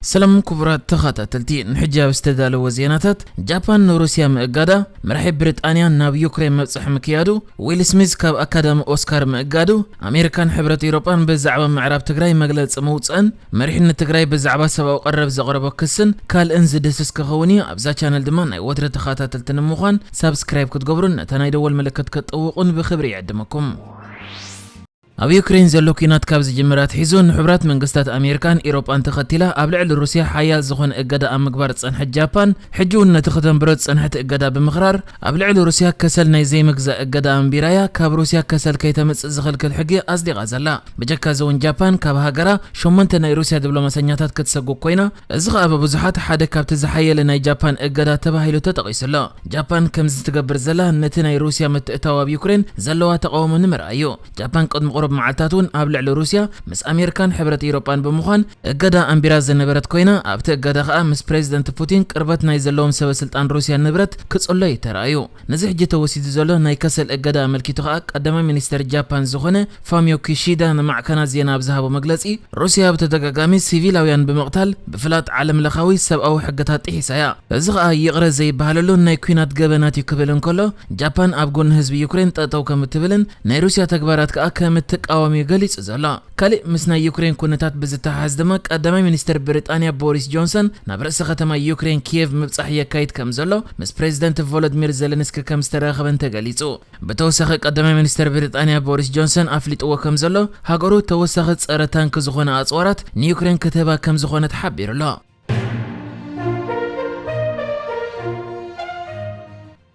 ሰላም ክቡራት ተኸታተልቲ፣ ንሕጂ ኣብ ዝተዳለወ ዜናታት፣ ጃፓን ንሩስያ ምእጋዳ፣ መራሒ ብሪጣንያ ናብ ዩክሬን መብጽሒ ምክያዱ፣ ዊል ስሚዝ ካብ ኣካዳሚ ኦስካር ምእጋዱ፣ ኣሜሪካን ሕብረት ኤውሮጳን ብዛዕባ ምዕራብ ትግራይ መግለጺ ምውጽእን፣ መሪሕነት ትግራይ ብዛዕባ ሰብኣዊ ቀረብ ዘቕረቦ ክስን ካልእን ዝድህስስ ክኸውን እዩ። ኣብዛ ቻነል ድማ ናይ ወትሪ ተኸታተልቲ ንምዃን ሳብስክራይብ ክትገብሩን ነታ ናይ ደወል ምልክት ክትጥውቑን ብኽብሪ ይዕድመኩም። ኣብ ዩክሬን ዘሎ ኲናት ካብ ዝጅምር ኣትሒዙ፣ ንሕቡራት መንግስታት ኣሜሪካን ኤውሮጳን ተኸቲላ ኣብ ልዕሊ ሩስያ ሓያል ዝኾነ እገዳ ኣብ ምግባር ዝጸንሐት ጃፓን፣ ሕጂ እውን ነቲ ከተንብሮ ዝጸንሐት እገዳ ብምኽራር፣ ኣብ ልዕሊ ሩስያ ከሰል ናይ ዘይምግዛእ እገዳ ኣንቢራያ፣ ካብ ሩስያ ከሰል ከይተምጽእ ዝኽልክል ሕጊ ኣጽዲቓ ዘላ። ብጀካ እዚ እውን ጃፓን ካብ ሃገራ ሸሞንተ ናይ ሩስያ ዲፕሎማሰኛታት ክትሰጉግ ኮይና፣ እዚ ኸኣ ብብዙሓት ሓደ ካብቲ ዝሓየለ ናይ ጃፓን እገዳ ተባሂሉ ተጠቒሱ ኣሎ። ጃፓን ከምዚ ትገብር ዘላ ነቲ ናይ ሩስያ ምትእትታው ኣብ ዩክሬን ዘለዋ ተቓውሞ ንምርኣይ እዩ። ጃፓን ቅድሚ ቁሩብ መዓልታት እውን ኣብ ልዕሊ ሩስያ ምስ ኣሜሪካን ሕብረት ኤውሮጳን ብምዃን እገዳ ኣንቢራ ዝነበረት ኮይና፣ ኣብቲ እገዳ ኸኣ ምስ ፕሬዚደንት ፑቲን ቅርበት ናይ ዘለዎም ሰበ ስልጣን ሩስያ ንብረት ክጽሎ እዩ ተራእዩ። ነዚ ሕጂ ተወሲዱ ዘሎ ናይ ከሰል እገዳ ኣመልኪቱ ኸኣ ቀዳማይ ሚኒስተር ጃፓን ዝኾነ ፋሚዮ ኪሺዳ ንማዕከናት ዜና ኣብ ዝሃቦ መግለጺ፣ ሩስያ ብተደጋጋሚ ሲቪላውያን ብምቕታል ብፍላጥ ዓለም ለኻዊ ሰብኣዊ ሕግታት ጥሒሳ እያ። እዚ ኸኣ ይቕረ ዘይበሃለሉ ናይ ኲናት ገበናት እዩ ክብል እንከሎ፣ ጃፓን ኣብ ጎኒ ህዝቢ ዩክሬን ጠጠው ከም እትብልን ናይ ሩስያ ተግባራት ከኣ ከም እትቃወም እዩ ገሊጹ ዘሎ። ካልእ ምስ ናይ ዩክሬን ኩነታት ብዝተሓሓዝ ድማ፣ ቀዳማይ ሚኒስተር ብሪጣንያ ቦሪስ ጆንሰን ናብ ርእሰ ከተማ ዩክሬን ኪየቭ ምብጻሕ የካይድ ከም ዘሎ ምስ ፕሬዚደንት ቮሎድሚር ዜለንስኪ ከም ዝተራኸበን ተገሊጹ። ብተወሳኺ ቀዳማይ ሚኒስተር ብሪጣንያ ቦሪስ ጆንሰን ኣፍሊጥዎ ከም ዘሎ፣ ሃገሩ ተወሳኺ ጸረ ታንክ ዝኾነ ኣጽዋራት ንዩክሬን ክትህባ ከም ዝኾነት ሓቢሩ ኣሎ።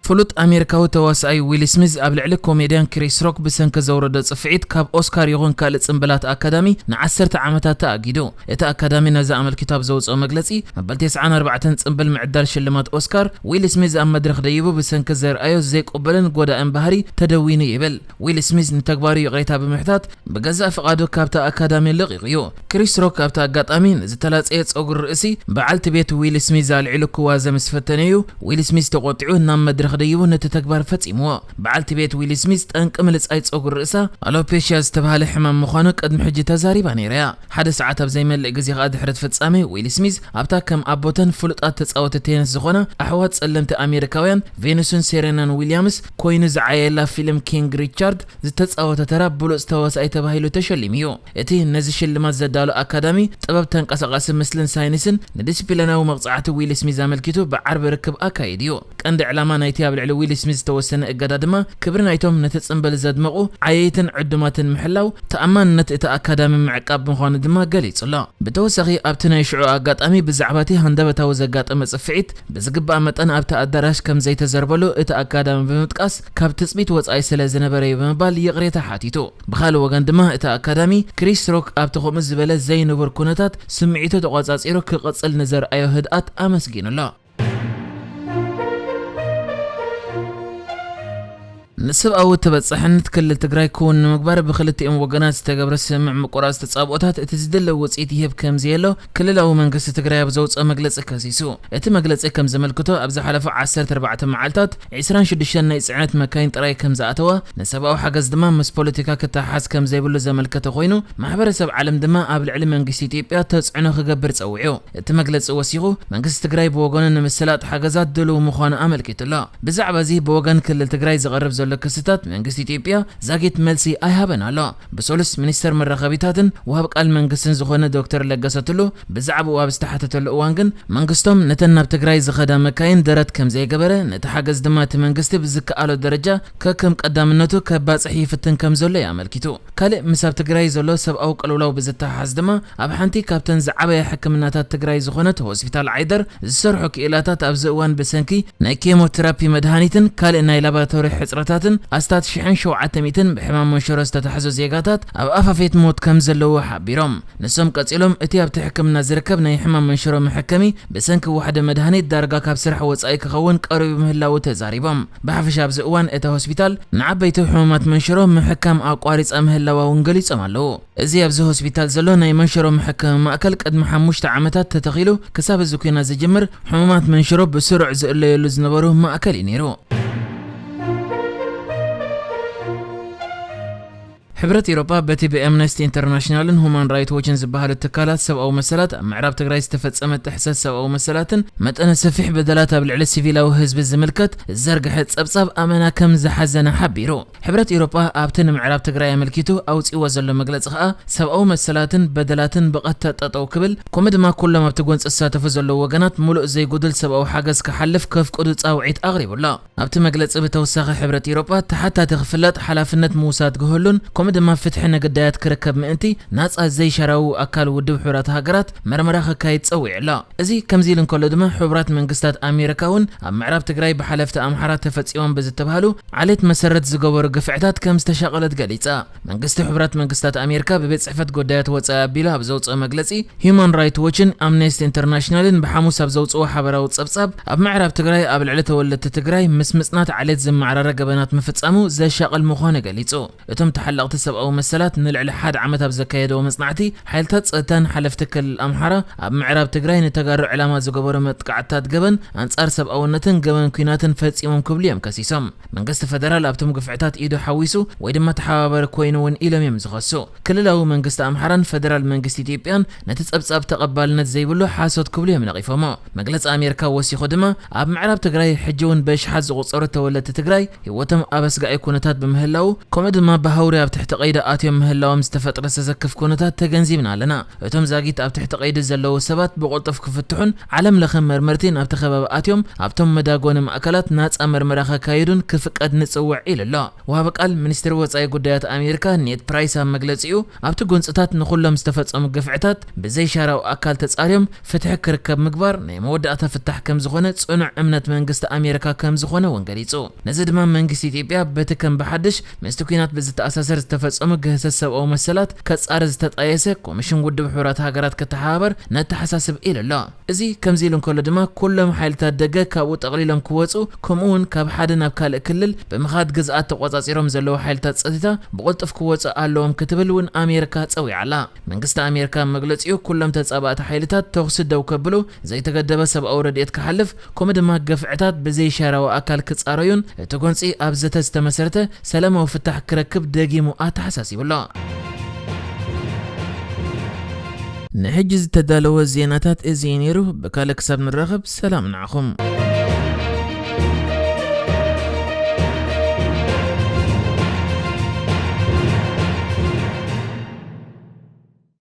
ፍሉጥ ኣሜሪካዊ ተዋሳኣይ ዊል ስሚዝ ኣብ ልዕሊ ኮሜድያን ክሪስ ሮክ ብሰንኪ ዘውረዶ ጽፍዒት ካብ ኦስካር ይኹን ካልእ ጽምብላት ኣካዳሚ ንዓሰርተ ዓመታት ተኣጊዱ። እቲ ኣካዳሚ ነዚ ኣመልኪቱ ኣብ ዘውጽኦ መግለጺ፣ መበል ተስዓን ኣርባዕተን ጽምብል ምዕዳል ሽልማት ኦስካር፣ ዊል ስሚዝ ኣብ መድረኽ ደይቡ ብሰንኪ ዘርኣዮ ዘይቅቡልን ጎዳእን ባህሪ ተደዊኑ ይብል። ዊል ስሚዝ ንተግባሩ ይቕሬታ ብምሕታት፣ ብገዛእ ፍቓዱ ካብታ ኣካዳሚ ለቒቑ እዩ። ክሪስ ሮክ ኣብቲ ኣጋጣሚ ንዝተላጸየ ጸጉሪ ርእሲ በዓልቲ ቤት ዊል ስሚዝ ኣልዒሉ ክዋዘ ምስ ፈተነ እዩ ዊል ስሚዝ ተቖጢዑ ናብ መድረኽ ደይቡ ነቲ ተግባር ፈጺምዎ። በዓልቲ ቤት ዊል ስሚዝ ጠንቂ ምልጻይ ጸጉሪ ርእሳ ኣሎፔሽያ ዝተባህለ ሕማም ምዃኑ ቅድሚ ሕጂ ተዛሪባ ነይራ እያ። ሓደ ሰዓት ኣብ ዘይመልእ ግዜ ከኣ ድሕሪ እቲ ፍጻመ፣ ዊል ስሚዝ ኣብታ ከም ኣቦተን ፍሉጣት ተጻወቲ ቴኒስ ዝኾና ኣሕዋት ጸለምቲ ኣሜሪካውያን ቬኑስን ሴሬናን ዊልያምስ ኮይኑ ዝዓየላ ፊልም ኪንግ ሪቻርድ ዝተጻወተ ተራ ብሉጽ ተዋሳኣይ ተባሂሉ ተሸሊሙ እዩ። እቲ ነዚ ሽልማት ዘዳሎ ኣካዳሚ ጥበብ ተንቀሳቓሲ ምስልን ሳይንስን ንዲስፕሊናዊ መቕጻዕቲ ዊል ስሚዝ ኣመልኪቱ ብዓርቢ ርክብ ኣካይዱ እዩ። ቀንዲ ዕላማ ናይቲ ኣብ ልዕሊ ዊል ስሚዝ ዝተወሰነ እገዳ ድማ ክብሪ ናይቶም ነቲ ጽምብል ዘድመቑ ዓየይትን ዕዱማትን ምሕላው፣ ተኣማንነት እቲ ኣካዳሚ ምዕቃብ ምዃኑ ድማ ገሊጹ ኣሎ። ብተወሳኺ ኣብቲ ናይ ሽዑ ኣጋጣሚ ብዛዕባ እቲ ሃንደበታዊ ዘጋጠመ ጽፍዒት ብዝግባእ መጠን ኣብቲ ኣዳራሽ ከም ዘይተዘርበሉ እቲ ኣካዳሚ ብምጥቃስ፣ ካብ ትጽቢት ወጻኢ ስለ ዝነበረ እዩ ብምባል ይቕሬታ ሓቲቱ። ብኻልእ ወገን ድማ እቲ ኣካዳሚ ክሪስ ሮክ ኣብቲ ከምኡ ዝበለ ዘይንቡር ኩነታት ስምዒቱ ተቖጻጺሩ ክቕጽል ንዘርኣዮ ህድኣት ኣመስጊኑ ኣሎ። ንሰብኣዊ ተበጻሕነት ክልል ትግራይ ክውን ንምግባር ብክልቲኦም ወገናት ዝተገብረ ስምምዕ ምቁራጽ ተጻብኦታት እቲ ዝድለ ውጽኢት ይህብ ከም ዘየሎ ክልላዊ መንግስቲ ትግራይ ኣብ ዘውጽኦ መግለጺ ከሲሱ። እቲ መግለጺ ከም ዘመልክቶ፣ ኣብ ዝሓለፉ ዓሰርተ ኣርባዕተ መዓልታት ዕስራን ሽዱሽተን ናይ ጽዕነት መካይን ጥራይ ከም ዝኣተዋ፣ ንሰብኣዊ ሓገዝ ድማ ምስ ፖለቲካ ክተሓሓዝ ከም ዘይብሉ ዘመልከተ ኮይኑ፣ ማሕበረሰብ ዓለም ድማ ኣብ ልዕሊ መንግስቲ ኢትዮጵያ ተጽዕኖ ክገብር ጸዊዑ። እቲ መግለጺ ወሲኹ፣ መንግስቲ ትግራይ ብወገኑ ንምስላጥ ሓገዛት ድሉው ምዃኑ ኣመልኪቱ ኣሎ። ብዛዕባ እዚ ብወገን ክልል ትግራይ ዝቐርብ ዘሎ ክስታት መንግስቲ ኢትዮጵያ ዛጊት መልሲ ኣይሃበን ኣሎ። ብሰሉስ ሚኒስተር መራኸቢታትን ወሃብ ቃል መንግስትን ዝኾነ ዶክተር ለገሰ ቱሉ ብዛዕባኡ ኣብ ዝተሓተተሉ እዋን ግን መንግስቶም ነተን ናብ ትግራይ ዝኸዳ መካይን ደረት ከም ዘይገበረ፣ ነቲ ሓገዝ ድማ እቲ መንግስቲ ብዝከኣሎ ደረጃ ከከም ቀዳምነቱ ከባጽሕ ይፍትን ከም ዘሎ እዩ ኣመልኪቱ። ካልእ ምስ ኣብ ትግራይ ዘሎ ሰብኣዊ ቅልውላው ብዝተሓሓዝ ድማ ኣብ ሓንቲ ካብተን ዝዓበያ ሕክምናታት ትግራይ ዝኾነት ሆስፒታል ዓይደር ዝሰርሑ ክኢላታት ኣብዚ እዋን ብሰንኪ ናይ ኬሞቴራፒ መድሃኒትን ካልእ ናይ ላቦራቶሪ ሕጽረታትን ኣስታት ሽሕን ሸውዓተ ሚእትን ብሕማም መንሸሮ ዝተታሕዙ ዜጋታት ኣብ ኣፋፌት ሞት ከም ዘለዉ ሓቢሮም። ንሶም ቀጺሎም፣ እቲ ኣብቲ ሕክምና ዝርከብ ናይ ሕማም መንሽሮ መሐከሚ ብሰንኪ ዋሕዲ መድሃኒት ዳርጋ ካብ ስራሕ ወጻኢ ክኸውን ቀሪቡ ምህላዉ ተዛሪቦም። ብሓፈሻ ኣብዚ እዋን እታ ሆስፒታል ንዓበይቲ ሕሙማት መንሽሮ ምሕካም ኣቋሪጻ ምህላዋ እውን ገሊጾም ኣለዉ። እዚ ኣብዚ ሆስፒታል ዘሎ ናይ መንሽሮ መሐከሚ ማእከል ቅድሚ ሓሙሽተ ዓመታት ተተኺሉ ክሳብ እዚ ኲናት ዝጅምር ሕሙማት መንሽሮ ብስሩዕ ዝእለየሉ ዝነበሩ ማእከል እዩ ነይሩ። ሕብረት ኤውሮጳ በቲ ብኣምነስቲ ኢንተርናሽናልን ሁማን ራይት ዎችን ዝበሃሉ ትካላት ሰብኣዊ መሰላት ኣብ ምዕራብ ትግራይ ዝተፈጸመ ጥሕሰት ሰብኣዊ መሰላትን መጠነ ሰፊሕ በደላት ኣብ ልዕሊ ሲቪላዊ ህዝቢ ዝምልከት ዝዘርግሐ ጸብጻብ ኣመና ከም ዝሓዘነ ሓቢሩ። ሕብረት ኤውሮጳ ኣብቲ ንምዕራብ ትግራይ ኣመልኪቱ ኣውጺእዎ ዘሎ መግለጺ ከኣ ሰብኣዊ መሰላትን በደላትን ብቐጥታ ጠጠው ክብል፣ ከምኡ ድማ ኩሎም ኣብቲ ጎንጺ ዝሳተፉ ዘለዉ ወገናት ምሉእ ዘይጉድል ሰብኣዊ ሓገዝ ክሓልፍ ከፍቅዱ ጻውዒት ኣቕሪቡ ኣሎ። ኣብቲ መግለጺ ብተወሳኺ ሕብረት ኤውሮጳ ተሓታቲ ክፍለጥ ሓላፍነት ምውሳድ ክህሉን ከምኡ ድማ ፍትሒ ንግዳያት ክርከብ ምእንቲ ናጻ ዘይሻራዊ ኣካል ውድብ ሕቡራት ሃገራት መርመራ ክካየድ ጸዊዑ ኣሎ። እዚ ከምዚ ኢሉ እንከሎ ድማ ሕቡራት መንግስታት ኣሜሪካ እውን ኣብ ምዕራብ ትግራይ ብሓለፍቲ ኣምሓራ ተፈጺሞም ብዝተባህሉ ዓሌት መሰረት ዝገበሩ ግፍዕታት ከም ዝተሻቐለት ገሊጻ። መንግስቲ ሕቡራት መንግስታት ኣሜሪካ ብቤት ጽሕፈት ጉዳያት ወጻኢ ኣቢሉ ኣብ ዘውጽኦ መግለጺ፣ ሂዩማን ራይት ዎችን ኣምነስቲ ኢንተርናሽናልን ብሓሙስ ኣብ ዘውጽኦ ሓበራዊ ጸብጻብ ኣብ ምዕራብ ትግራይ ኣብ ልዕሊ ተወለድቲ ትግራይ ምስ ምጽናት ዓሌት ዝመዓራረ ገበናት ምፍጻሙ ዘሻቕል ምዃኑ ገሊጹ። እቶም ተሓለቕቲ ሰብኣዊ መሰላት ንልዕሊ ሓደ ዓመት ኣብ ዘካየደዎ መጽናዕቲ፣ ሓይልታት ጸጥታን ሓለፍቲ ክልል ኣምሓራ ኣብ ምዕራብ ትግራይ ንተጋሩ ዕላማ ዝገበሩ መጥቃዕትታት ገበን ኣንጻር ሰብኣውነትን ገበን ኲናትን ፈጺሞም ክብሉ እዮም ከሲሶም። መንግስቲ ፈደራል ኣብቶም ግፍዕታት ኢዱ ሓዊሱ ወይ ድማ ተሓባባሪ ኮይኑ እውን ኢሎም እዮም ዝኸሱ። ክልላዊ መንግስቲ ኣምሓራን ፈደራል መንግስቲ ኢትዮጵያን ነቲ ጸብጻብ ተቐባልነት ዘይብሉ ሓሶት ክብሉ እዮም ነቒፎሞ። መግለጺ ኣሜሪካ ወሲኹ ድማ ኣብ ምዕራብ ትግራይ ሕጂ እውን በሽሓት ዝቑጸሩ ተወለድቲ ትግራይ ህይወቶም ኣብ ኣስጋኢ ኩነታት ብምህላው፣ ከምኡ ድማ ብሃውሪ ኣብ ትሕቲ ቀይዲ ኣትዮም ምህላዎም ዝተፈጥረ ዘሰክፍ ኩነታት ተገንዚብና ኣለና። እቶም ዛጊት ኣብ ትሕቲ ቀይዲ ዘለዉ ሰባት ብቕልጡፍ ክፍትሑን ዓለም ለኸ መርመርቲ ናብቲ ከባቢ ኣትዮም ኣብቶም መዳጎኒ ማእከላት ናጻ መርመራ ከካይዱን ክፍቀድ ንጽውዕ ኢሉ ኣሎ። ወሃቢ ቃል ሚኒስትሪ ወጻኢ ጉዳያት ኣሜሪካ ኔድ ፕራይስ ኣብ መግለጺኡ፣ ኣብቲ ጎንጽታት ንኹሎም ዝተፈጸሙ ግፍዕታት ብዘይሻራዊ ኣካል ተጻርዮም ፍትሒ ክርከብ ምግባር ናይ መወዳእታ ፍታሕ ከም ዝኾነ ጽኑዕ እምነት መንግስቲ ኣሜሪካ ከም ዝኾነ እውን ገሊጹ። ነዚ ድማ መንግስቲ ኢትዮጵያ በቲ ከም ብሓድሽ ምስቲ ኲናት ብዝተኣሳሰር ዝተፈጸሙ ግህሰት ሰብኣዊ መሰላት ከጻሪ ዝተጣየሰ ኮሚሽን ውድብ ሕቡራት ሃገራት ክተሓባበር ነተሓሳስብ ኢሉ ኣሎ። እዚ ከምዚ ኢሉ እንከሎ ድማ ኩሎም ሓይልታት ደገ ካብኡ ጠቕሊሎም ክወጹ ከምኡ እውን ካብ ሓደ ናብ ካልእ ክልል ብምኻድ ግዝኣት ተቖጻጺሮም ዘለዉ ሓይልታት ጸጥታ ብቕልጡፍ ክወጹ ኣለዎም ክትብል እውን ኣሜሪካ ጸዊዓ ኣላ። መንግስቲ ኣሜሪካ ኣብ መግለጺኡ ኩሎም ተጻባእቲ ሓይልታት ተኹሲ ደው ከብሉ፣ ዘይተገደበ ሰብኣዊ ረድኤት ክሓልፍ ከምኡ ድማ ግፍዕታት ብዘይሻራዊ ኣካል ክጻረዩን እቲ ጎንጺ ኣብ ዘተ ዝተመሰረተ ሰላማዊ ፍታሕ ክረክብ ደጊሙ ኣተሓሳሲቡ ኣሎ። ንሕጂ ዝተዳለወ ዜናታት እዚ እዩ ነይሩ። ብካልእ ክሳብ ንራኸብ ሰላም ንዓኹም።